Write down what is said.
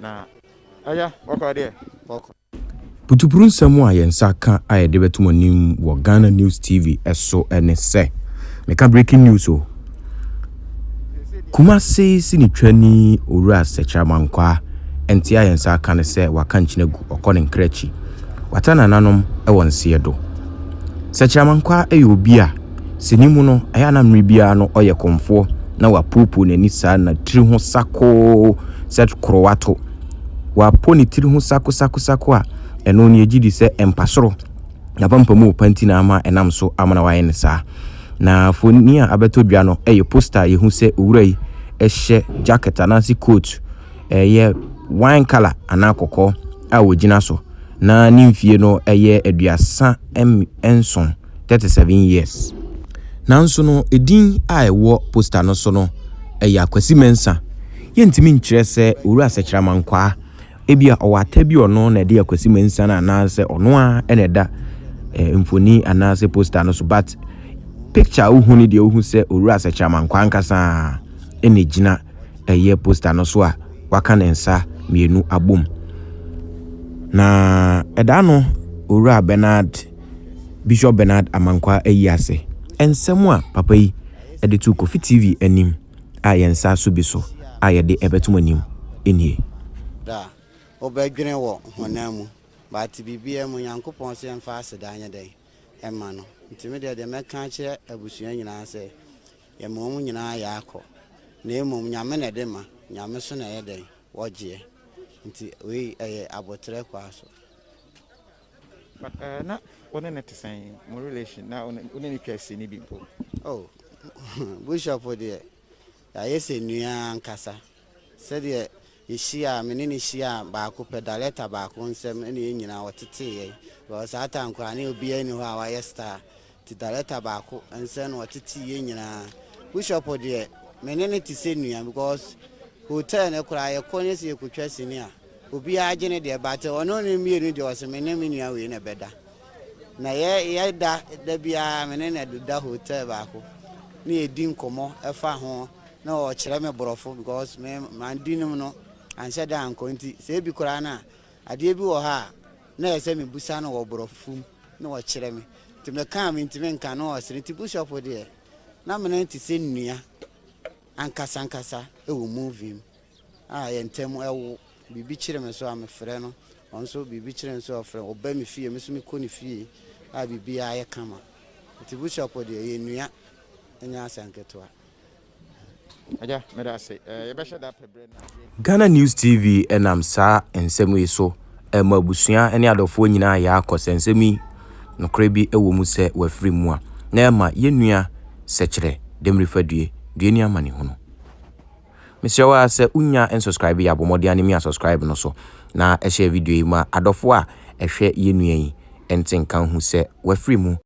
Na agya, bɔkɔ deɛ? Bɔkɔ. Putupuru nsɛm a yɛn nsa ka a yɛde bɛto mo anim wɔ Ghana News TV so ne sɛ, meka breaking news o, Kumasi sinitwani Owura Sekyere Amankwaa nte a yɛn nsa aka ne sɛ waka nkyene agu ɔkɔ ne nkra akyi. Wata nananom wɔ nseɛ do. Sekyere Amankwaa yɛ obi a sini mu no ɛyɛ a na mmere biara no ɔyɛ kɔmfoɔ na wapoopoo n'ani saa na tiri ho sakoo sɛ korowato. Wapo ne tiri ho sakosakosako a ɛno no yɛgye di sɛ mpa soro n'apampam wɔ pa nti na ama ɛnam so ama na wayɛ no saa. Na foni a abɛtɔ dwa no yɛ poster a yɛhu sɛ owura yi hyɛ jacket anaasɛ coat ɛyɛ wine colour anaa kɔkɔɔ a ɔgyina so na ne mfie no yɛ 37, 37 years. Nanso no edin a ɛwɔ poster no so no yɛ Akwasi Mensah. Yɛntumi nkyerɛ sɛ Owura Sɛkyerɛ Amankwaa ebia ɔwɔ ata bi ɔno na ɛde Akwasi Mensah no anaasɛ ɔno ara na ɛda eh, mfoni anaasɛ poster no so but picture a wohu no deɛ wohu sɛ Owura Sɛkyerɛ Amankwaa ankasa ɛna egyina ɛyɛ poster no so a waka ne nsa mmienu abom. Na ɛda no Owura Bernard Bishop Bernard Amankwaa ayi ase. Nsɛm a papa yi de to Kofi TV anim a yɛn nsa so bi so a yɛde ɛbɛto mo anim nie. Da a wobɛdwene wɔ honam mu but biribiara mu Nyankopɔn sɛ yɛmfa aseda nyɛ dɛn ɛma no nti me deɛ deɛ mɛka akyerɛ abusua nyinaa sɛ yɛma wɔn nyinaa yɛ akɔ na mmom Nyame na ɛde ma Nyame so na ɛyɛ dɛn wɔgyeɛ nti wei ɛyɛ aboterɛ kwaa so. But na wo ne no te sɛn? Mo relation na wo ne no twa sini bi mpo? Oh, Bishop deɛ, yɛayɛ sɛ nua ankasa. Sɛdeɛ yɛhyiaa, me ne no hyiaa baako pɛ, director baako nsam na yɛn nyinaa wɔtetee yɛn. Because saa time koraa na obiara nni hɔ a wayɛ star. Nti director baako nsam na wɔtetee yɛn nyinaa. Bishop deɛ, me ne no te sɛ nua because hotel no koraa yɛkɔ ne sɛ yɛkɔtwa sini a, Obiara gye ne deɛ but ɔno ne mmienu deɛ ɔse me ne me nua wei na ɛbɛda na yɛ yɛda da biara me ne na da hotel baako ne yɛdi nkɔmmɔ ɛfa ho na ɔkyerɛ me borɔfo because me mandi nom no anhyɛ da ankɔ nti sɛ ebi koraa no a adeɛ bi wɔ hɔ a na ɛsɛ sɛ mebusa no wɔ borɔfo mu na ɔkyerɛ me nti meka a mentumi nka na ɔsere nti bishop deɛ na me ne te sɛ nnua ankasa ankasa ɛwɔ movie mu a yɛn ntam wo. Biribi kyere me so a, mefrɛ no. Ɔno nso biribi kyere no so a, ɔfrɛ me. Ɔba me fie, me nso mekɔ ne fie a biribiara yɛ kama. Nti Bishop deɛ, ɛyɛ nua, ɛnyɛ asɛm ketewa. Agya, meda ase. Yɛbɛhyɛ da apɛ berɛ na yɛadi. Ghana News TV nam saa nsɛm yi so ma abusua ne adɔfoɔ nyinaa yɛ akɔ sɛ nsɛm yi nokorɛ bi wɔ mu sɛ wafiri mu a, na ɛma yɛn nua Sɛkyerɛ Demirifadue due ne amanehunu. Mesrɛ wo ara sɛ wonya nsubscribe yɛ a bɔ mmɔden ara na mia subscribe no so na share video yi ma adɔfoɔ a ɛhwɛ yɛn nua yi nte nka nhu sɛ wafiri mu.